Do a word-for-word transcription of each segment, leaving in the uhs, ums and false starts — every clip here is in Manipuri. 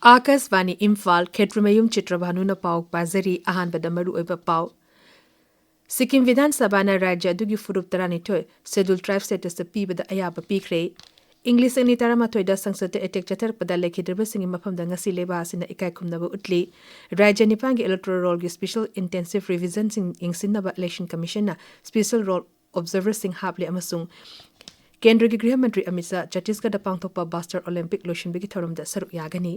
ꯑꯥꯀꯥꯁꯕꯥꯅꯤ ꯏꯝꯐꯥꯜ, ꯈꯦꯇ꯭ꯔꯤꯃꯌꯨꯝ ꯆꯤꯇ꯭ꯔꯚꯥꯅꯨꯅ ꯄꯥꯎ ꯄꯥꯖꯔꯤ꯫ ꯑꯍꯥꯟꯕꯗ ꯃꯔꯨꯑꯣꯏꯕ ꯄꯥꯎ꯫ ꯁꯤꯛꯀꯤꯝ ꯕꯤꯙꯥꯟ ꯁꯚꯥꯅ ꯔꯥꯖ꯭ꯌ ꯑꯗꯨꯒꯤ ꯐꯨꯔꯨꯞ ꯇꯔꯥꯅꯤꯊꯣꯏ Scheduled Tribe status ꯄꯤꯕꯗ ꯑꯌꯥꯕ ꯄꯤꯈ꯭ꯔꯦ꯫ ꯏꯪ ꯂꯤꯁꯤꯡ ꯑꯅꯤ ꯇꯔꯥꯃꯥꯊꯣꯏꯗ ꯁꯪꯁꯠꯇ attack ꯆꯠꯊꯔꯛꯄꯗ ꯂꯩꯈꯤꯗ꯭ꯔꯕꯁꯤꯡꯒꯤ ꯃꯐꯝꯗ ꯉꯁꯤ ꯂꯩꯕꯥꯛ ꯑꯁꯤꯅ ꯏꯀꯥꯏ ꯈꯨꯝꯅꯕ ꯎꯠꯂꯤ꯫ ꯔꯥꯖ꯭ꯌ ꯅꯤꯄꯥꯟꯒꯤ electoral rollꯒꯤ special intensive revisionꯁꯤꯡ ꯌꯦꯡꯁꯤꯟꯅꯕ election commissionꯅ special roll observerꯁꯤꯡ ꯍꯥꯞꯂꯦ ꯑꯃꯁꯨꯡ ꯀꯦꯟꯗ꯭ꯔꯒꯤ ꯒ꯭ꯔꯤꯍ ꯃꯟꯇ꯭ꯔꯤ ꯑꯃꯤꯠ ꯁꯥꯍ ꯆꯇꯤꯁꯒꯔꯗ ꯄꯥꯡꯊꯣꯛꯄ Bastar Olympic ꯂꯣꯏꯁꯤꯟꯕꯒꯤ ꯊꯧꯔꯝꯗ ꯁꯔꯨꯛ ꯌꯥꯒꯅꯤ꯫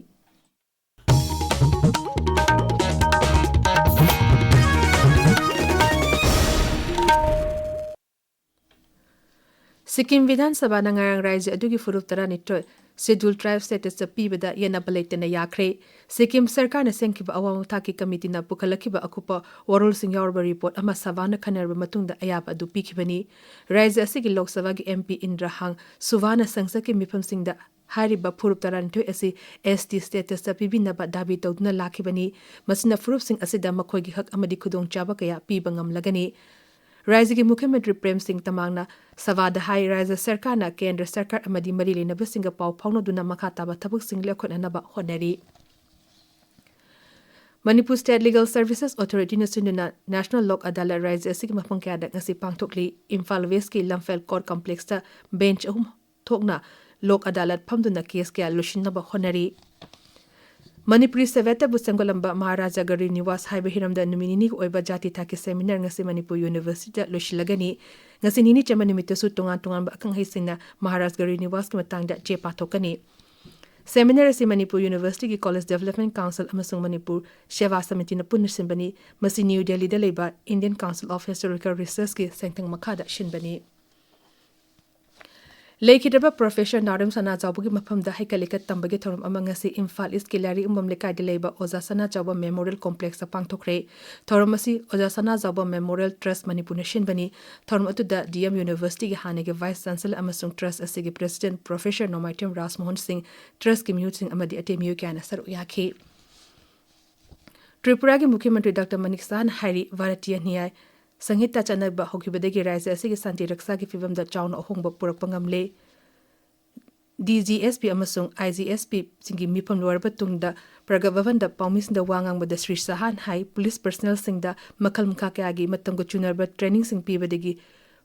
ꯁꯤꯛꯀꯤꯝ ꯕꯤꯙꯥꯟ ꯁꯚꯥꯅ ꯉꯔꯥꯡ ꯔꯥꯖ꯭ꯌ ꯑꯗꯨꯒꯤ ꯐꯨꯔꯨꯞ ꯇꯔꯥꯅꯤꯊꯣꯏ Scheduled Tribe status ꯄꯤꯕꯗ ꯌꯦꯠꯅꯕ ꯂꯩꯇꯅ ꯌꯥꯈ꯭ꯔꯦ꯫ ꯁꯤꯛꯀꯤꯝ ꯁꯔꯀꯥꯔꯅ ꯁꯦꯝꯈꯤꯕ ꯑꯋꯥꯡꯕ ꯊꯥꯛꯀꯤ ꯀꯃꯤꯇꯤꯅ ꯄꯨꯈꯠꯂꯛꯈꯤꯕ ꯑꯀꯨꯞꯄ ꯋꯥꯔꯣꯜꯁꯤꯡ ꯌꯥꯎꯔꯕ report ꯑꯃ ꯁꯚꯥꯅ ꯈꯟꯅꯔꯕ ꯃꯇꯨꯡꯗ ꯑꯌꯥꯕ ꯑꯗꯨ ꯄꯤꯈꯤꯕꯅꯤ꯫ ꯔꯥꯖ꯭ꯌ ꯑꯁꯤꯒꯤ ꯂꯣꯛ ꯁꯚꯥꯒꯤ MP ꯏꯟꯗ꯭ꯔꯥ ꯍꯥꯡ ꯁꯨꯚꯥꯅ ꯁꯪꯁꯠꯀꯤ ꯃꯤꯐꯝꯁꯤꯡꯗ ꯍꯥꯏꯔꯤꯕ ꯐꯨꯔꯨꯞ ꯇꯔꯥꯅꯤꯊꯣꯏ ꯑꯁꯤ ST status ꯄꯤꯕꯤꯅꯕ ꯗꯥꯕꯤ ꯇꯧꯗꯨꯅ ꯂꯥꯛꯈꯤꯕꯅꯤ꯫ ꯃꯁꯤꯅ ꯐꯨꯔꯨꯞꯁꯤꯡ ꯑꯁꯤꯗ ꯃꯈꯣꯏꯒꯤ ꯍꯛ ꯑꯃꯗꯤ ꯈꯨꯗꯣꯡꯆꯥꯕ ꯀꯌꯥ ꯄꯤꯕ ꯉꯝꯂꯒꯅꯤ꯫ ꯔꯥꯖ꯭ꯌꯒꯤ ꯃꯨꯈ꯭ꯌ ꯃꯟꯇ꯭ꯔꯤ ꯄ꯭ꯔꯦꯝ ꯁꯤꯡ ꯇꯃꯥꯡꯅ ꯁꯚꯥꯗ ꯍꯥꯏ, ꯔꯥꯖ꯭ꯌ ꯁꯔꯀꯥꯔꯅ ꯀꯦꯟꯗ꯭ꯔ ꯁꯔꯀꯥꯔ ꯑꯃꯗꯤ ꯃꯔꯤ ꯂꯩꯅꯕꯁꯤꯡꯒ ꯄꯥꯎ ꯐꯥꯎꯅꯗꯨꯅ ꯃꯈꯥ ꯇꯥꯕ ꯊꯕꯛꯁꯤꯡ ꯂꯧꯈꯠꯅꯅꯕ ꯍꯣꯠꯅꯔꯤ꯫ ꯃꯅꯤꯄꯨꯔ State Legal Services Authorityꯅ ꯁꯤꯟꯗꯨꯅ National Lok Adalat ꯔꯥꯖ꯭ꯌ ꯑꯁꯤꯒꯤ ꯃꯐꯝ ꯀꯌꯥꯗ ꯉꯁꯤ ꯄꯥꯡꯊꯣꯛꯂꯤ꯫ ꯏꯝꯐꯥꯜ Westꯀꯤ ꯂꯝꯐꯦꯜ Court Complexꯇ bench ꯑꯍꯨꯝ ꯊꯣꯛꯅ ꯂꯣꯛ ꯑꯗꯥꯂꯠ ꯐꯝꯗꯨꯅ case ꯀꯌꯥ ꯂꯣꯏꯁꯤꯟꯅꯕ ꯍꯣꯠꯅꯔꯤ꯫ ꯃꯅꯤꯄꯨꯔꯤ ꯁꯥꯍꯤꯇ꯭ꯌꯕꯨ ꯁꯦꯝꯒꯠꯂꯝꯕ ꯃꯍꯥꯔꯥꯖꯥ ꯒꯔꯤ ꯅꯤꯋꯥꯁ ꯍꯥꯏꯕ ꯍꯤꯔꯝꯗ ꯅꯨꯃꯤꯠ ꯅꯤꯅꯤꯒꯤ ꯑꯣꯏꯕ ꯖꯥꯇꯤ ꯊꯥꯛꯀꯤ seminar ꯉꯁꯤ ꯃꯅꯤꯄꯨꯔ Universityꯗ ꯂꯣꯏꯁꯤꯜꯂꯒꯅꯤ꯫ ꯉꯁꯤ ꯅꯤꯅꯤ ꯆꯟꯕ ꯅꯨꯃꯤꯠꯇꯁꯨ ꯇꯣꯉꯥꯟ ꯇꯣꯉꯥꯟꯕ ꯑꯈꯪ ꯑꯍꯩꯁꯤꯡꯅ ꯃꯍꯥꯔꯥꯖ ꯒꯔꯤ ꯅꯤꯋꯥꯁꯀꯤ ꯃꯇꯥꯡꯗ ꯆꯦ ꯄꯥꯊꯣꯛꯀꯅꯤ꯫ Seminar ꯑꯁꯤ ꯃꯅꯤꯄꯨꯔ Universityꯒꯤ College Development Council ꯑꯃꯁꯨꯡ ꯃꯅꯤꯄꯨꯔ ꯁꯦꯕꯥ ꯁꯃꯤꯇꯤꯅ ꯄꯨꯟꯅ ꯁꯤꯟꯕꯅꯤ꯫ ꯃꯁꯤ ꯅ꯭ꯌꯨ ꯗꯦꯜꯂꯤꯗ ꯂꯩꯕ Indian Council of Historical Researchꯀꯤ ꯁꯦꯟꯊꯪ ꯃꯈꯥꯗ ꯁꯤꯟꯕꯅꯤ꯫ ꯂꯩꯈꯤꯗ꯭ꯔꯕ Professor ꯅꯥꯎꯔꯦꯝ ꯁꯅꯥꯖꯥꯎꯕꯒꯤ ꯃꯐꯝꯗ ꯍꯩꯀꯠ ꯂꯩꯀꯠ ꯇꯝꯕꯒꯤ ꯊꯧꯔꯝ ꯑꯃ ꯉꯁꯤ ꯏꯝꯐꯥꯜ Eastꯀꯤ ꯂꯥꯏꯔꯤꯛ ꯌꯨꯝꯐꯝ ꯂꯩꯀꯥꯏꯗ ꯂꯩꯕ ꯑꯣꯖꯥ ꯁꯅꯥꯖꯥꯎꯕ Memorial Complexꯇ ꯄꯥꯡꯊꯣꯛꯈ꯭ꯔꯦ꯫ ꯊꯧꯔꯝ ꯑꯁꯤ ꯑꯣꯖꯥ ꯁꯅꯥꯖꯥꯎꯕ Memorial Trust ꯃꯅꯤꯄꯨꯔꯅ ꯁꯤꯟꯕꯅꯤ꯫ ꯊꯧꯔꯝ ꯑꯗꯨꯗ DM Universityꯒꯤ ꯍꯥꯟꯅꯒꯤ Vice Chancellor ꯑꯃꯁꯨꯡ Trust ꯑꯁꯤꯒꯤ President Professor ꯅꯣꯡꯃꯥꯏꯊꯦꯝ ꯔꯥꯖꯃꯣꯍꯟ ꯁꯤꯡ, Trustꯀꯤ ꯃꯤꯍꯨꯠꯁꯤꯡ ꯑꯃꯗꯤ ꯑꯇꯩ ꯃꯤꯑꯣꯏ ꯀꯌꯥꯅ ꯁꯔꯨꯛ ꯌꯥꯈꯤ꯫ ꯇ꯭ꯔꯤꯄꯨꯔꯥꯒꯤ ꯃꯨꯈ꯭ꯌ ꯃꯟꯇ꯭ꯔꯤ ꯗꯥꯛꯇꯔ ꯃꯅꯤꯛ ꯁꯍꯥꯅ ꯍꯥꯏꯔꯤ, ꯚꯥꯔꯇꯤꯌ ꯅ꯭ꯌꯥꯌ ꯁꯪꯍꯤꯇꯥ ꯆꯠꯅꯕ ꯍꯧꯈꯤꯕꯗꯒꯤ ꯔꯥꯖ꯭ꯌ ꯑꯁꯤꯒꯤ ꯁꯥꯟꯇꯤ ꯔꯛꯁꯥꯒꯤ ꯐꯤꯕꯝꯗ ꯆꯥꯎꯅ ꯑꯍꯣꯡꯕ ꯄꯨꯔꯛꯄ ꯉꯝꯂꯦ꯫ ꯗꯤ ꯖꯤ ꯑꯦꯁ ꯄꯤ ꯑꯃꯁꯨꯡ ꯑꯥꯏ ꯖꯤ ꯑꯦꯁ ꯄꯤꯁꯤꯡꯒꯤ ꯃꯤꯐꯝ ꯂꯣꯏꯔꯕ ꯇꯨꯡꯗ ꯄ꯭ꯔꯒꯠ ꯚꯕꯟꯗ ꯄꯥꯎꯃꯤꯁꯤꯡꯗ ꯋꯥ ꯉꯥꯡꯕꯗ ꯁ꯭ꯔꯤ ꯁꯍꯥꯟ ꯍꯥꯏ, ꯄꯨꯂꯤꯁ ꯄꯔꯁꯅꯦꯜꯁꯤꯡꯗ ꯃꯈꯜ ꯃꯈꯥ ꯀꯌꯥꯒꯤ ꯃꯇꯝꯒ ꯆꯨꯅꯔꯕ ꯇ꯭ꯔꯦꯅꯤꯡꯁꯤꯡ ꯄꯤꯕꯗꯒꯤ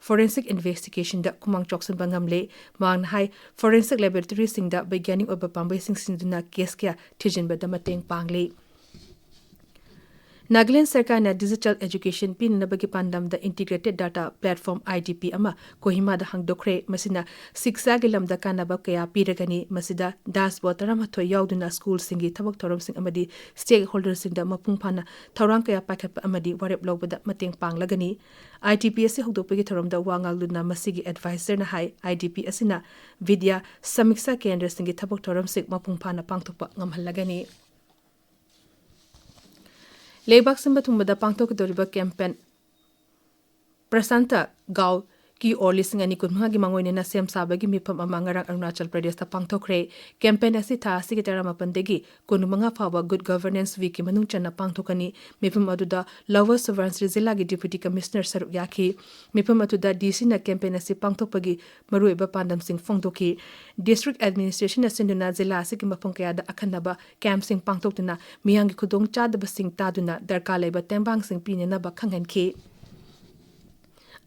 ꯐꯣꯔꯦꯟꯁꯤꯛ ꯏꯟꯚꯦꯁꯇꯤꯒꯦꯁꯟꯗ ꯈꯨꯃꯥꯡ ꯆꯥꯎꯁꯤꯟꯕ ꯉꯝꯂꯦ꯫ ꯃꯍꯥꯛꯅ ꯍꯥꯏ, ꯐꯣꯔꯦꯟꯁꯤꯛ ꯂꯦꯕꯣꯔꯦꯇꯔꯤꯁꯤꯡꯗ ꯕꯩꯒ꯭ꯌꯥꯅꯤꯛ ꯑꯣꯏꯕ ꯄꯥꯝꯕꯩꯁꯤꯡ ꯁꯤꯖꯤꯟꯅꯗꯨꯅ ꯀꯦꯁ ꯀꯌꯥ ꯊꯤꯖꯤꯟꯕꯗ ꯃꯇꯦꯡ ꯄꯥꯡꯂꯤ꯫ ꯅꯥꯒꯥꯂꯦꯟ ꯁꯔꯀꯥꯔꯅ ꯗꯤꯖꯤꯇꯦꯜ ꯑꯦꯖꯨꯀꯦꯁꯟ ꯄꯤꯅꯅꯕꯒꯤ ꯄꯥꯟꯗꯝꯗ integrated data platform, I D P, ꯑꯃ ꯀꯣꯍꯤꯃꯥꯗ ꯍꯥꯡꯗꯣꯛꯈ꯭ꯔꯦ꯫ ꯃꯁꯤꯅ ꯁꯤꯛꯁꯥꯒꯤ ꯂꯝꯗ ꯀꯥꯟꯅꯕ ꯀꯌꯥ ꯄꯤꯔꯒꯅꯤ꯫ ꯃꯁꯤꯗ ꯗꯥꯁꯕꯣꯔꯗ ꯇꯔꯥꯃꯥꯊꯣꯏ ꯌꯥꯎꯗꯨꯅ ꯁ꯭ꯀꯨꯜꯁꯤꯡꯒꯤ ꯊꯕꯛ ꯊꯧꯔꯝꯁꯤꯡ ꯑꯃꯗꯤ ꯁ꯭ꯇꯦꯛ ꯍꯣꯜꯗꯔꯁꯤꯡꯗ ꯃꯄꯨꯡ ꯐꯥꯅ ꯊꯧꯔꯥꯡ ꯀꯌꯥ ꯄꯥꯏꯈꯠꯄ ꯑꯃꯗꯤ ꯋꯥꯔꯦꯞ ꯂꯧꯕꯗ ꯃꯇꯦꯡ ꯄꯥꯡꯂꯒꯅꯤ꯫ ꯑꯥꯏ ꯗꯤ ꯄꯤ ꯑꯁꯤ ꯍꯧꯗꯣꯛꯄꯒꯤ ꯊꯧꯔꯝꯗ ꯋꯥ ꯉꯥꯡꯗꯨꯅ ꯃꯁꯤꯒꯤ ꯑꯦꯗꯚꯥꯏꯖꯔꯅ ꯍꯥꯏ, ꯑꯥꯏ ꯗꯤ ꯄꯤ ꯑꯁꯤꯅ ꯕꯤꯗ꯭ꯌꯥ ꯁꯃꯤꯛꯁꯥ ꯀꯦꯟꯗ꯭ꯔꯁꯤꯡꯒꯤ ꯊꯕꯛ ꯊꯧꯔꯝꯁꯤꯡ ꯃꯄꯨꯡ ꯐꯥꯅ ꯄꯥꯡꯊꯣꯛꯄ ꯉꯝꯍꯜꯂꯒꯅꯤ꯫ ꯂꯩꯕꯥꯛ ꯁꯤꯟꯕ ꯊꯨꯡꯕꯗ ꯄꯥꯡꯊꯣꯛꯀꯗꯧꯔꯤꯕ ꯀꯦꯝꯄꯦꯟ ꯄ꯭ꯔꯁꯥꯟꯇ ꯒꯥꯎ ꯀꯤ ꯑꯣꯔ ꯂꯤꯁꯤꯡ ꯑꯅꯤ ꯀꯨꯟꯃꯉꯥꯒꯤ ꯃꯥꯡꯑꯣꯏꯅꯅ ꯁꯦꯝ ꯁꯥꯕꯒꯤ ꯃꯤꯐꯝ ꯑꯃ ꯉꯔꯥꯡ ꯑꯔꯨꯅꯥꯆꯜ ꯄ꯭ꯔꯗꯦꯁꯇ ꯄꯥꯡꯊꯣꯛꯈ꯭ꯔꯦ꯫ ꯀꯦꯝꯄꯦꯟ ꯑꯁꯤ ꯊꯥ ꯑꯁꯤꯒꯤ ꯇꯔꯥꯃꯥꯄꯟꯗꯒꯤ ꯀꯨꯟꯃꯉꯥ ꯐꯥꯎꯕ ꯒꯨꯗ ꯒꯚꯔꯅꯦꯟꯁ ꯋꯤꯛꯀꯤ ꯃꯅꯨꯡ ꯆꯟꯅ ꯄꯥꯡꯊꯣꯛꯀꯅꯤ꯫ ꯃꯤꯐꯝ ꯑꯗꯨꯗ ꯂꯣꯋꯔ ꯁꯨꯕꯔꯟꯁꯤꯔꯤ ꯖꯤꯂꯥꯒꯤ ꯗꯤꯄ꯭ꯌꯨꯇꯤ ꯀꯃꯤꯁꯅꯔ ꯁꯔꯨꯛ ꯌꯥꯈꯤ꯫ ꯃꯤꯐꯝ ꯑꯗꯨꯗ ꯗꯤ ꯁꯤꯅ ꯀꯦꯝꯄꯦꯟ ꯑꯁꯤ ꯄꯥꯡꯊꯣꯛꯄꯒꯤ ꯃꯔꯨꯑꯣꯏꯕ ꯄꯥꯟꯗꯝꯁꯤꯡ ꯐꯣꯡꯗꯣꯛꯈꯤ꯫ ꯗꯤꯁꯇ꯭ꯔꯤꯛ ꯑꯦꯗꯃꯤꯅꯤꯁꯇ꯭ꯔꯦꯁꯟꯅ ꯁꯤꯟꯗꯨꯅ ꯖꯤꯂꯥ ꯑꯁꯤꯒꯤ ꯃꯐꯝ ꯀꯌꯥꯗ ꯑꯈꯟꯅꯕ ꯀꯦꯝꯞꯁꯤꯡ ꯄꯥꯡꯊꯣꯛꯇꯨꯅ ꯃꯤꯌꯥꯝꯒꯤ ꯈꯨꯗꯣꯡꯆꯥꯗꯕꯁꯤꯡ ꯇꯥꯗꯨꯅ ꯗꯔꯀꯥꯔ ꯂꯩꯕ ꯇꯦꯡꯕꯥꯡꯁꯤꯡ ꯄꯤꯅꯅꯕ ꯈꯪꯍꯟꯈꯤ꯫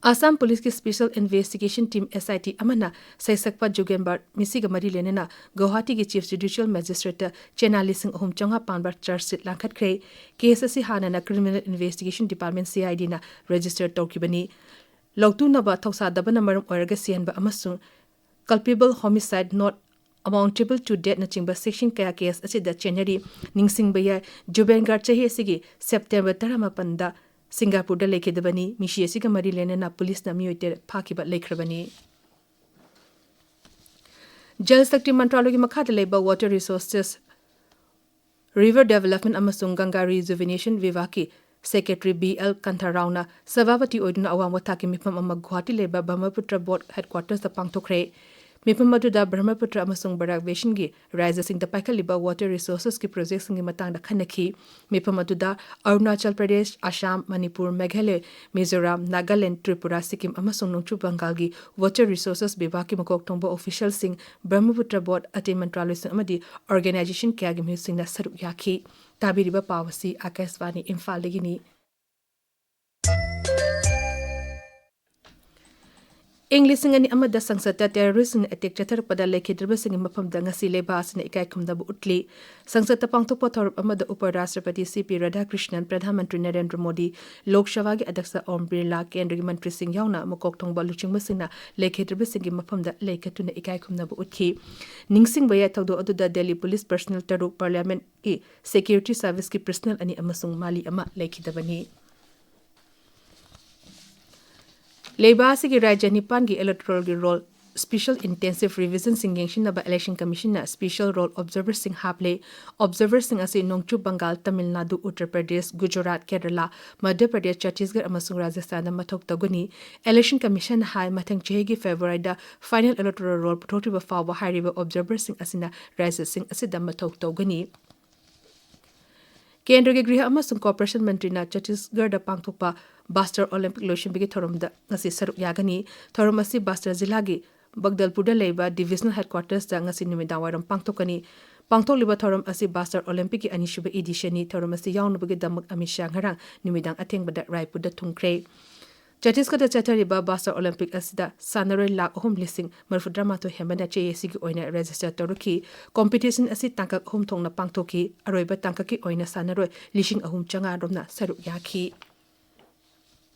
ꯑꯁꯥꯝ ꯄꯨꯂꯤꯁꯀꯤ ꯁ꯭ꯄꯦꯁꯦꯜ ꯏꯟꯚꯦꯁꯇꯤꯒꯦꯁꯟ ꯇꯤꯝ, ꯑꯦꯁ ꯑꯥꯏ ꯇꯤ, ꯑꯃꯅ ꯁꯩꯁꯛꯄ ꯖꯨꯒꯦꯟꯕꯥꯔ ꯃꯤꯁꯤꯒ ꯃꯔꯤ ꯂꯩꯅꯅ ꯒꯧꯍꯥꯇꯤꯒꯤ ꯆꯤꯐ ꯖꯨꯗꯤꯁꯤꯌꯦꯜ ꯃꯦꯖꯤꯁꯇ꯭ꯔꯦꯠꯇ ꯆꯦꯅꯥ ꯂꯤꯁꯤꯡ ꯑꯍꯨꯝ ꯆꯥꯝꯃꯉꯥ ꯄꯥꯟꯕ ꯆꯥꯔꯖ ꯁꯤꯠ ꯂꯥꯡꯈꯠꯈ꯭ꯔꯦ꯫ ꯀꯦꯁ ꯑꯁꯤ ꯍꯥꯟꯅꯅ criminal investigation department, C I ꯗꯤꯅ register ꯇꯧꯈꯤꯕꯅꯤ꯫ ꯂꯧꯇꯨꯅꯕ ꯊꯧꯁꯥꯗꯕꯅ ꯃꯔꯝ ꯑꯣꯏꯔꯒ ꯁꯤꯍꯟꯕ ꯑꯃꯁꯨꯡ culpable homicide not amountable to deathꯅꯆꯤꯡꯕ ꯁꯦꯛꯁꯟ ꯀꯌꯥ ꯀꯦꯁ ꯑꯁꯤꯗ ꯆꯦꯟꯅꯔꯤ꯫ ꯅꯤꯡꯁꯤꯡꯕ ꯌꯥꯏ, ꯖꯨꯕꯦꯟꯒꯥꯔ ꯆꯍꯤ ꯑꯁꯤꯒꯤ ꯁꯦꯞꯇꯦꯝꯕꯔ ꯇꯔꯥꯃꯥꯄꯟꯗ ꯁꯤꯡꯒꯥꯄꯨꯔꯗ ꯂꯩꯈꯤꯗꯕꯅꯤ꯫ ꯃꯤꯁꯤ ꯑꯁꯤꯒ ꯃꯔꯤ ꯂꯩꯅꯅ ꯄꯨꯂꯤꯁꯅ ꯃꯤꯑꯣꯏ ꯇꯔꯦꯠ ꯐꯥꯈꯤꯕ ꯂꯩꯈ꯭ꯔꯕꯅꯤ꯫ ꯖꯜ ꯁꯛꯇꯤ ꯃꯟꯇ꯭ꯔꯥꯂꯌꯒꯤ ꯃꯈꯥꯗ ꯂꯩꯕ ꯋꯥꯇꯔ ꯔꯤꯁꯣꯔꯁꯦꯁ, ꯔꯤꯚꯔ ꯗꯦꯕꯂꯞꯃꯦꯟ ꯑꯃꯁꯨꯡ ꯒꯪꯒꯥ ꯔꯤꯖꯨꯚꯤꯅꯦꯁꯟ ꯕꯤꯚꯥꯒꯀꯤ ꯁꯦꯀ꯭ꯔꯦꯇꯔꯤ ꯕꯤ ꯑꯦꯜ ꯀꯟꯊꯥꯔꯥꯎꯅ ꯁꯚꯥꯄꯇꯤ ꯑꯣꯏꯗꯨꯅ ꯑꯋꯥꯡꯕ ꯊꯥꯛꯀꯤ ꯃꯤꯐꯝ ꯑꯃ ꯒꯨꯋꯥꯍꯥꯇꯤ ꯂꯩꯕ ꯕ꯭ꯔꯍꯃꯄꯨꯇ꯭ꯔ ꯕꯣꯔꯗ ꯍꯦꯗꯀ꯭ꯋꯥꯇꯔꯁꯇ ꯄꯥꯡꯊꯣꯛꯈ꯭ꯔꯦ꯫ ꯃꯤꯐꯝ ꯑꯗꯨꯗ ꯕ꯭ꯔꯍꯃꯄꯨꯇ꯭ꯔ ꯑꯃꯁꯨꯡ ꯕꯔꯥꯛ ꯕꯦꯁꯤꯟꯒꯤ ꯔꯥꯖ꯭ꯌꯁꯤꯡꯗ ꯄꯥꯏꯈꯠꯂꯤꯕ water resources ꯀꯤ project ꯁꯤꯡꯒꯤ ꯃꯇꯥꯡꯗ ꯈꯟꯅꯈꯤ꯫ ꯃꯤꯐꯝ ꯑꯗꯨꯗ ꯑꯔꯨꯅꯥꯆꯜ ꯄ꯭ꯔꯗꯦꯁ, ꯑꯁꯥꯝ, ꯃꯅꯤꯄꯨꯔ, ꯃꯦꯘꯥꯂꯌ, ꯃꯤꯖꯣꯔꯥꯝ, ꯅꯥꯒꯥꯂꯦꯟꯗ, ꯇ꯭ꯔꯤꯄꯨꯔꯥ, ꯁꯤꯛꯀꯤꯝ ꯑꯃꯁꯨꯡ ꯅꯣꯡꯆꯨꯞ ꯕꯪꯒꯥꯜꯒꯤ water resources ꯕꯤꯚꯥꯒꯀꯤ ꯃꯀꯣꯛ ꯊꯣꯡꯕ official ꯁꯤꯡ, ꯕ꯭ꯔꯍꯃꯄꯨꯇ꯭ꯔ board, ꯑꯇꯩ ꯃꯟꯇ꯭ꯔꯥꯂꯣꯏꯁꯤꯡ ꯑꯃꯗꯤ organization ꯀꯌꯥꯒꯤ ꯃꯤꯍꯨꯠꯁꯤꯡꯅ ꯁꯔꯨꯛ ꯌꯥꯈꯤ꯫ ꯇꯥꯕꯤꯔꯤꯕ ꯄꯥꯎ ꯑꯁꯤ ꯑꯥꯀꯥꯁꯕꯥꯅꯤ ꯏꯝꯐꯥꯜꯗꯒꯤꯅꯤ꯫ ꯏꯪ ꯂꯤꯁꯤꯡ ꯑꯅꯤ ꯑꯃꯗ ꯁꯪꯁꯠꯇ terrorist ꯁꯤꯡꯅ attack ꯆꯠꯊꯔꯛꯄꯗ ꯂꯩꯈꯤꯗ꯭ꯔꯕꯁꯤꯡꯒꯤ ꯃꯐꯝꯗ ꯉꯁꯤ ꯂꯩꯕꯥꯛ ꯑꯁꯤꯅ ꯏꯀꯥꯏ ꯈꯨꯝꯅꯕ ꯎꯠꯂꯤ꯫ ꯁꯪꯁꯠꯇ ꯄꯥꯡꯊꯣꯛꯄ ꯊꯧꯔꯝ ꯑꯃꯗ ꯎꯄ ꯔꯥꯁꯇ꯭ꯔꯄꯇꯤ ꯁꯤ ꯄꯤ ꯔꯥꯙꯥꯀ꯭ꯔꯤꯁꯅꯟ, ꯄ꯭ꯔꯙꯥꯟ ꯃꯟꯇ꯭ꯔꯤ ꯅꯔꯦꯟꯗ꯭ꯔ ꯃꯣꯗꯤ, ꯂꯣꯛ ꯁꯚꯥꯒꯤ ꯑꯗ꯭ꯌꯛꯁ ꯑꯣꯝ ꯕꯤꯔꯂꯥ, ꯀꯦꯟꯗ꯭ꯔꯒꯤ ꯃꯟꯇ꯭ꯔꯤꯁꯤꯡ ꯌꯥꯎꯅ ꯃꯀꯣꯛ ꯊꯣꯡꯕ ꯂꯨꯆꯤꯡꯕꯁꯤꯡꯅ ꯂꯩꯈꯤꯗ꯭ꯔꯕꯁꯤꯡꯒꯤ ꯃꯐꯝꯗ ꯂꯩ ꯀꯠꯇꯨꯅ ꯏꯀꯥꯏ ꯈꯨꯝꯅꯕ ꯎꯠꯈꯤ꯫ ꯅꯤꯡꯁꯤꯡꯕ ꯌꯥꯏ ꯊꯧꯗꯣꯛ ꯑꯗꯨꯗ ꯗꯦꯜꯂꯤ ꯄꯨꯂꯤꯁ personnel ꯇꯔꯨꯛ, parliament ꯀꯤ security service ꯀꯤ personnel ꯑꯅꯤ ꯑꯃꯁꯨꯡ ꯃꯥꯂꯤ ꯑꯃ ꯂꯩꯈꯤꯗꯕꯅꯤ꯫ ꯂꯩꯕꯥꯛ ꯑꯁꯤꯒꯤ ꯔꯥꯖ꯭ꯌ ꯅꯤꯄꯥꯟꯒꯤ electoral ꯒꯤ roll special intensive revision ꯁꯤꯡ ꯌꯦꯡꯁꯤꯟꯅꯕ election commission ꯅ special roll observer ꯁꯤꯡ ꯍꯥꯞꯂꯦ꯫ Observer ꯁꯤꯡ ꯑꯁꯤ ꯅꯣꯡꯆꯨꯞ ꯕꯪꯒꯥꯜ, ꯇꯥꯃꯤꯜ ꯅꯥꯗꯨ, ꯎꯠꯇꯔ ꯄ꯭ꯔꯗꯦꯁ, ꯒꯨꯖꯔꯥꯠ, ꯀꯦꯔꯂꯥ, ꯃꯙ꯭ꯌ ꯄ꯭ꯔꯗꯦꯁ, ꯆꯠꯇꯤꯁꯒꯔ ꯑꯃꯁꯨꯡ ꯔꯥꯖꯁꯊꯥꯟꯗ ꯃꯊꯧ ꯇꯧꯒꯅꯤ꯫ Election commission ꯅ ꯍꯥꯏ, ꯃꯊꯪ ꯆꯍꯤꯒꯤ ꯐꯦꯕ꯭ꯔꯨꯋꯥꯔꯤꯗ final electoral roll ꯄꯨꯊꯣꯛꯇ꯭ꯔꯤꯕ ꯐꯥꯎꯕ ꯍꯥꯏꯔꯤꯕ observer ꯁꯤꯡ ꯑꯁꯤꯅ ꯔꯥꯖ꯭ꯌꯁꯤꯡ ꯑꯁꯤꯗ ꯃꯊꯧ ꯇꯧꯒꯅꯤ꯫ ꯀꯦꯟꯗ꯭ꯔꯒꯤ ꯒ꯭ꯔꯤꯍ ꯑꯃꯁꯨꯡ corporation ꯃꯟꯇ꯭ꯔꯤꯅ ꯆꯠꯇꯤꯁꯒꯔꯗ ꯄꯥꯡꯊꯣꯛꯄ ꯕꯥꯁꯇꯔ ꯑꯣꯂꯦꯝꯄꯤꯛ ꯂꯣꯏꯁꯤꯟꯕꯒꯤ ꯊꯧꯔꯝꯗ ꯉꯁꯤ ꯁꯔꯨꯛ ꯌꯥꯒꯅꯤ꯫ ꯊꯧꯔꯝ ꯑꯁꯤ ꯕꯥꯁꯇꯔ ꯖꯤꯂꯥꯒꯤ ꯕꯒꯗꯜꯄꯨꯔꯗ ꯂꯩꯕ divisional headquarters ꯇ ꯉꯁꯤ ꯅꯨꯃꯤꯗꯥꯡꯋꯥꯏꯔꯝ ꯄꯥꯡꯊꯣꯛꯀꯅꯤ꯫ ꯄꯥꯡꯊꯣꯛꯂꯤꯕ ꯊꯧꯔꯝ ꯑꯁꯤ ꯕꯥꯁꯇꯔ ꯑꯣꯂꯦꯝꯄꯤꯛꯀꯤ ꯑꯅꯤꯁꯨꯕ edition ꯅꯤ꯫ ꯊꯧꯔꯝ ꯑꯁꯤ ꯌꯥꯎꯅꯕꯒꯤꯗꯃꯛ ꯑꯃꯤꯠ ꯁꯥꯍ ꯉꯔꯥꯡ ꯅꯨꯃꯤꯗꯥꯡ ꯑꯊꯦꯡꯕꯗ ꯔꯥꯏꯄꯨꯔꯗ ꯊꯨꯡꯈ꯭ꯔꯦ꯫ ꯆꯠꯇꯤꯁꯒꯔꯗ ꯆꯠꯊꯔꯤꯕ ꯕꯥꯁꯇꯔ ꯑꯣꯂꯦꯝꯄꯤꯛ ꯑꯁꯤꯗ ꯁꯥꯟꯅꯔꯣꯏ ꯂꯥꯈ ꯑꯍꯨꯝ ꯂꯤꯁꯤꯡ ꯃꯔꯤꯐꯨ ꯇꯔꯥꯃꯥꯊꯣꯏ ꯍꯦꯟꯕꯅ ꯆꯌꯣꯜ ꯑꯁꯤꯒꯤ ꯑꯣꯏꯅ register ꯇꯧꯔꯛꯈꯤ꯫ Competition ꯑꯁꯤ ꯇꯥꯡꯀꯛ ꯑꯍꯨꯝ ꯊꯣꯛꯅ ꯄꯥꯡꯊꯣꯛꯈꯤ꯫ ꯑꯔꯣꯏꯕ ꯇꯥꯡꯀꯛꯀꯤ ꯑꯣꯏꯅ ꯁꯥꯟꯅꯔꯣꯏ ꯂꯤꯁꯤꯡ ꯑꯍꯨꯝ ꯆꯥꯃꯉꯥ ꯔꯣꯝꯅ ꯁꯔꯨꯛ ꯌꯥꯈꯤ꯫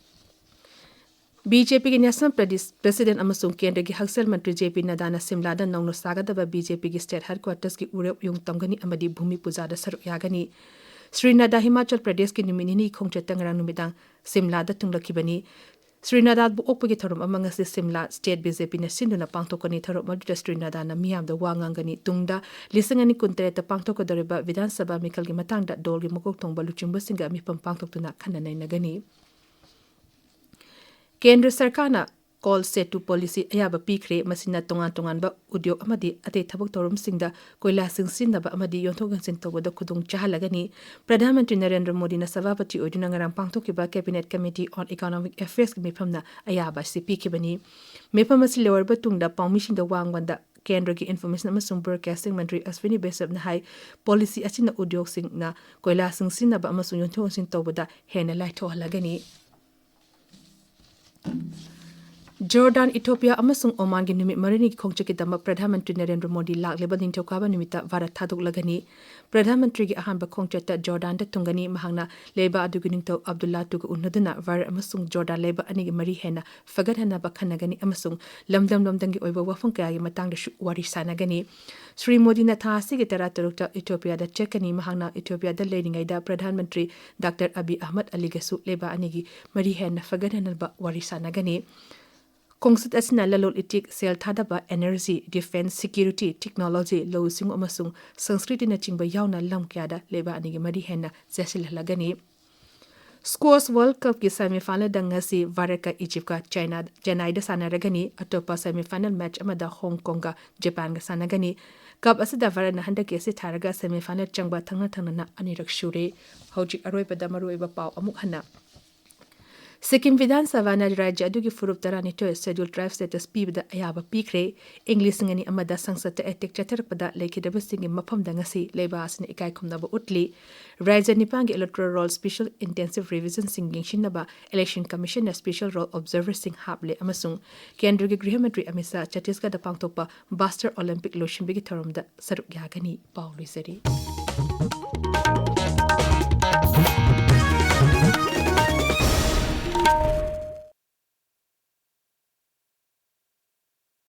ꯕꯤ ꯖꯦ ꯄꯤꯒꯤ national ꯄ꯭ꯔꯗꯤꯁ-, president ꯑꯃꯁꯨꯡ ꯀꯦꯟꯗ꯭ꯔꯒꯤ ꯍꯛꯁꯦꯜ ꯃꯟꯇ꯭ꯔꯤ ꯖꯦ ꯄꯤ ꯅꯗꯥꯅ ꯁꯤꯝꯂꯥꯗ ꯅꯧꯅ ꯁꯥꯒꯗꯕ ꯕꯤ ꯖꯦ ꯄꯤꯒꯤ state headquarters ꯀꯤ ꯎꯔꯦꯞ ꯎꯌꯨꯡ ꯇꯝꯒꯅꯤ ꯑꯃꯗꯤ ꯚꯨꯃꯤ ꯄꯨꯖꯥꯗ ꯁꯔꯨꯛ ꯌꯥꯒꯅꯤ꯫ ꯁ꯭ꯔꯤ ꯅꯗꯥ ꯍꯤꯃꯥꯆꯜ ꯄ꯭ꯔꯗꯦꯁꯀꯤ ꯅꯨꯃꯤꯠ ꯅꯤꯅꯤ ꯈꯣꯡꯆꯠꯇ ꯉꯔꯥꯡ ꯅꯨꯃꯤꯗꯥꯡ ꯁꯤꯝꯂꯥꯗ ꯊꯨꯡꯂꯛꯈꯤꯕꯅꯤ꯫ ꯁ꯭ꯔꯤ ꯅꯗꯥꯕꯨ ꯑꯣꯛꯄꯒꯤ ꯊꯧꯔꯝ ꯑꯃ ꯉꯁꯤ ꯁꯤꯝꯂꯥ state ꯕꯤ ꯖꯦ ꯄꯤꯅ ꯁꯤꯟꯗꯨꯅ ꯄꯥꯡꯊꯣꯛꯀꯅꯤ꯫ ꯊꯧꯔꯝ ꯑꯗꯨꯗ ꯁ꯭ꯔꯤ ꯅꯗꯥꯅ ꯃꯤꯌꯥꯝꯗ ꯋꯥ ꯉꯥꯡꯒꯅꯤ꯫ ꯇꯨꯡꯗ ꯂꯤꯁꯤꯡ ꯑꯅꯤ ꯀꯨꯟꯇꯔꯦꯠꯇ ꯄꯥꯡꯊꯣꯛꯀꯗꯧꯔꯤꯕ ꯕꯤꯙꯥꯟ ꯁꯚꯥ ꯃꯤꯈꯜꯒꯤ ꯃꯇꯥꯡꯗ ꯗꯣꯜꯒꯤ ꯃꯀꯣꯛ ꯊꯣꯡꯕ ꯂꯨꯆꯤꯡꯕꯁꯤꯡꯒ ꯃꯤꯐꯝ ꯄꯥꯡꯊꯣꯛꯇꯨꯅ ꯈꯟꯅ ꯅꯩꯅꯒꯅꯤ꯫ ꯀꯦꯟꯗ꯭ꯔ ꯁꯔꯀꯥꯔꯅ Coal Setu policy ꯑꯌꯥꯕ ꯄꯤꯈ꯭ꯔꯦ꯫ ꯃꯁꯤꯅ ꯇꯣꯉꯥꯟ ꯇꯣꯉꯥꯟꯕ ꯎꯗ꯭ꯌꯣꯒ ꯑꯃꯗꯤ ꯑꯇꯩ ꯊꯕꯛ ꯊꯧꯔꯝꯁꯤꯡꯗ ꯀꯣꯏꯂꯥꯁꯤꯡ ꯁꯤꯖꯤꯟꯅꯕ ꯑꯃꯗꯤ ꯌꯣꯟꯊꯣꯛ ꯌꯣꯟꯁꯤꯟ ꯇꯧꯕꯗ ꯈꯨꯗꯣꯡ ꯆꯥꯍꯜꯂꯒꯅꯤ꯫ ꯄ꯭ꯔꯙꯥꯟ ꯃꯟꯇ꯭ꯔꯤ ꯅꯔꯦꯟꯗ꯭ꯔ ꯃꯣꯗꯤꯅ ꯁꯚꯥꯄꯇꯤ ꯑꯣꯏꯗꯨꯅ ꯉꯔꯥꯡ ꯄꯥꯡꯊꯣꯛꯈꯤꯕ Cabinet Committee on Economic Affairsꯀꯤ ꯃꯤꯐꯝꯅ ꯑꯌꯥꯕ ꯑꯁꯤ ꯄꯤꯈꯤꯕꯅꯤ꯫ ꯃꯤꯐꯝ ꯑꯁꯤ ꯂꯣꯏꯔꯕ ꯇꯨꯡꯗ ꯄꯥꯎꯃꯤꯁꯤꯡꯗ ꯋꯥ ꯉꯥꯡꯕꯗ ꯀꯦꯟꯗ꯭ꯔꯒꯤ Information ꯑꯃꯁꯨꯡ Broadcasting ꯃꯟꯇ꯭ꯔꯤ ꯑꯁ꯭ꯋꯤꯅꯤ ꯕꯦꯁꯕꯅ ꯍꯥꯏ, ꯄꯣꯂꯤꯁꯤ ꯑꯁꯤꯅ ꯎꯗ꯭ꯌꯣꯒꯁꯤꯡꯅ ꯀꯣꯏꯂꯥꯁꯤꯡ ꯁꯤꯖꯤꯟꯅꯕ ꯑꯃꯁꯨꯡ ꯌꯣꯟꯊꯣꯛ ꯌꯣꯟꯁꯤꯟ ꯇꯧꯕꯗ ꯍꯦꯟꯅ ꯂꯥꯏꯊꯣꯛꯍꯜꯂꯒꯅꯤ꯫ ꯖꯣꯔꯗꯥꯟ, ꯏꯊꯣꯄꯤꯌꯥ ꯑꯃꯁꯨꯡ ꯑꯣꯃꯥꯟꯒꯤ ꯅꯨꯃꯤꯠ ꯃꯔꯤꯅꯤꯒꯤ ꯈꯣꯡꯆꯠꯀꯤꯗꯃꯛ ꯄ꯭ꯔꯙꯥꯟ ꯃꯟꯇ꯭ꯔꯤ ꯅꯔꯦꯟꯗ꯭ꯔ ꯃꯣꯗꯤ ꯂꯥꯛꯂꯤꯕ ꯅꯤꯡꯊꯧꯀꯥꯕ ꯅꯨꯃꯤꯠꯇ ꯚꯥꯔꯠ ꯊꯥꯗꯣꯛꯂꯒꯅꯤ꯫ ꯄ꯭ꯔꯙꯥꯟ ꯃꯟꯇ꯭ꯔꯤꯒꯤ ꯑꯍꯥꯟꯕ ꯈꯣꯡꯆꯠꯇ ꯖꯣꯔꯗꯥꯟꯗ ꯊꯨꯡꯒꯅꯤ꯫ ꯃꯍꯥꯛꯅ ꯂꯩꯕꯥꯛ ꯑꯗꯨꯒꯤ ꯅꯤꯡꯊꯧ ꯑꯕꯗꯨꯜꯂꯥ ꯇꯨꯒ ꯎꯅꯗꯨꯅ ꯚꯥꯔꯠ ꯑꯃꯁꯨꯡ ꯖꯣꯔꯗꯥꯟ ꯂꯩꯕꯥꯛ ꯑꯅꯤꯒꯤ ꯃꯔꯤ ꯍꯦꯟꯅ ꯐꯒꯠꯍꯟꯅꯕ ꯈꯟꯅꯒꯅꯤ ꯑꯃꯁꯨꯡ ꯂꯝꯗꯝ ꯂꯝꯗꯝꯒꯤ ꯑꯣꯏꯕ ꯋꯥꯐꯝ ꯀꯌꯥꯒꯤ ꯃꯇꯥꯡꯗꯁꯨ ꯋꯥꯔꯤ ꯁꯥꯟꯅꯒꯅꯤ꯫ ꯁ꯭ꯔꯤ ꯃꯣꯗꯤꯅ ꯊꯥ ꯑꯁꯤꯒꯤ ꯇꯔꯥꯇꯔꯨꯛꯇ ꯏꯊꯣꯄꯤꯌꯥꯗ ꯆꯠꯀꯅꯤ꯫ ꯃꯍꯥꯛꯅ ꯏꯊꯣꯄꯤꯌꯥꯗ ꯂꯩꯔꯤꯉꯩꯗ ꯄ꯭ꯔꯙꯥꯟ ꯃꯟꯇ꯭ꯔꯤ ꯗꯥꯛꯇꯔ ꯑꯕꯤ ꯑꯍꯃꯗ ꯑꯂꯤꯒꯁꯨ ꯂꯩꯕꯥꯛ ꯑꯅꯤꯒꯤ ꯃꯔꯤ ꯍꯦꯟꯅ ꯐꯒꯠꯍꯟꯅꯕ ꯋꯥꯔꯤ ꯁꯥꯟꯅꯒꯅꯤ꯫ ꯈꯣꯡꯆꯠ ꯑꯁꯤꯅ ꯂꯂꯣꯟ ꯏꯇꯤꯛ, ꯁꯦꯜ ꯊꯥꯗꯕ, energy, defence, security, technology, ꯂꯧꯎ ꯁꯤꯡꯎ ꯑꯃꯁꯨꯡ ꯁꯪꯁꯀ꯭ꯔꯤꯇꯤꯅꯆꯤꯡꯕ ꯌꯥꯎꯅ ꯂꯝ ꯀꯌꯥꯗ ꯂꯩꯕꯥꯛ ꯑꯅꯤꯒꯤ ꯃꯔꯤ ꯍꯦꯟꯅ ꯆꯦꯠꯁꯤꯜꯍꯜꯂꯒꯅꯤ꯫ Squash World Cupꯀꯤ semi finalꯗ ꯉꯁꯤ ꯚꯥꯔꯠꯀ ꯏꯖꯤꯞꯀ ꯆꯥꯏꯅꯥ-, ꯆꯦꯟꯅꯥꯏꯗ ꯁꯥꯟꯅꯔꯒꯅꯤ꯫ ꯑꯇꯣꯞꯄ semi final match ꯑꯃꯗ ꯍꯣꯡ ꯀꯣꯡꯒ ꯖꯄꯥꯟꯒ ꯁꯥꯟꯅꯒꯅꯤ꯫ Cup ꯑꯁꯤꯗ ꯚꯥꯔꯠꯅ ꯍꯟꯗꯛꯀꯤ ꯑꯁꯤ ꯊꯥꯔꯒ semi final ꯆꯪꯕ ꯊꯪꯅ ꯊꯪꯅꯅ ꯑꯅꯤꯔꯛ ꯁꯨꯔꯦ꯫ ꯍꯧꯖꯤꯛ ꯑꯔꯣꯏꯕꯗ ꯃꯔꯨꯑꯣꯏꯕ ꯄꯥꯎ ꯑꯃꯨꯛ ꯍꯟꯅ꯫ ꯁꯤꯛꯀꯤꯝ ꯕꯤꯙꯥꯟ ꯁꯚꯥꯅ ꯔꯥꯖ꯭ꯌ ꯑꯗꯨꯒꯤ ꯐꯨꯔꯨꯞ ꯇꯔꯥꯅꯤꯊꯣꯏ Scheduled Tribe status ꯄꯤꯕꯗ ꯑꯌꯥꯕ ꯄꯤꯈ꯭ꯔꯦ꯫ ꯏꯪ ꯂꯤꯁꯤꯡ ꯑꯅꯤ ꯑꯃꯗ ꯁꯪꯁꯠꯇ attack ꯆꯠꯊꯔꯛꯄꯗ ꯂꯩꯈꯤꯗꯕꯁꯤꯡꯒꯤ ꯃꯐꯝꯗ ꯉꯁꯤ ꯂꯩꯕꯥꯛ ꯑꯁꯤꯅ ꯏꯀꯥꯏ ꯈꯨꯝꯅꯕ ꯎꯠꯂꯤ꯫ ꯔꯥꯖ꯭ꯌ ꯅꯤꯄꯥꯟꯒꯤ electoral roll special intensive revisionꯁꯤꯡ ꯌꯦꯡꯁꯤꯟꯅꯕ election commissionꯅ special roll observerꯁꯤꯡ ꯍꯥꯞꯂꯦ ꯑꯃꯁꯨꯡ ꯀꯦꯟꯗ꯭ꯔꯒꯤ ꯒ꯭ꯔꯤꯍ ꯃꯟꯇ꯭ꯔꯤ ꯑꯃꯤꯠ ꯁꯥꯍ ꯆꯠꯇꯤꯁꯒꯗ ꯄꯥꯡꯊꯣꯛꯄ Bastar Olympic ꯂꯣꯏꯁꯤꯟꯕꯒꯤ ꯊꯧꯔꯝꯗ ꯁꯔꯨꯛ ꯌꯥꯒꯅꯤ꯫ ꯄꯥꯎ ꯂꯣꯏꯖꯔꯦ꯫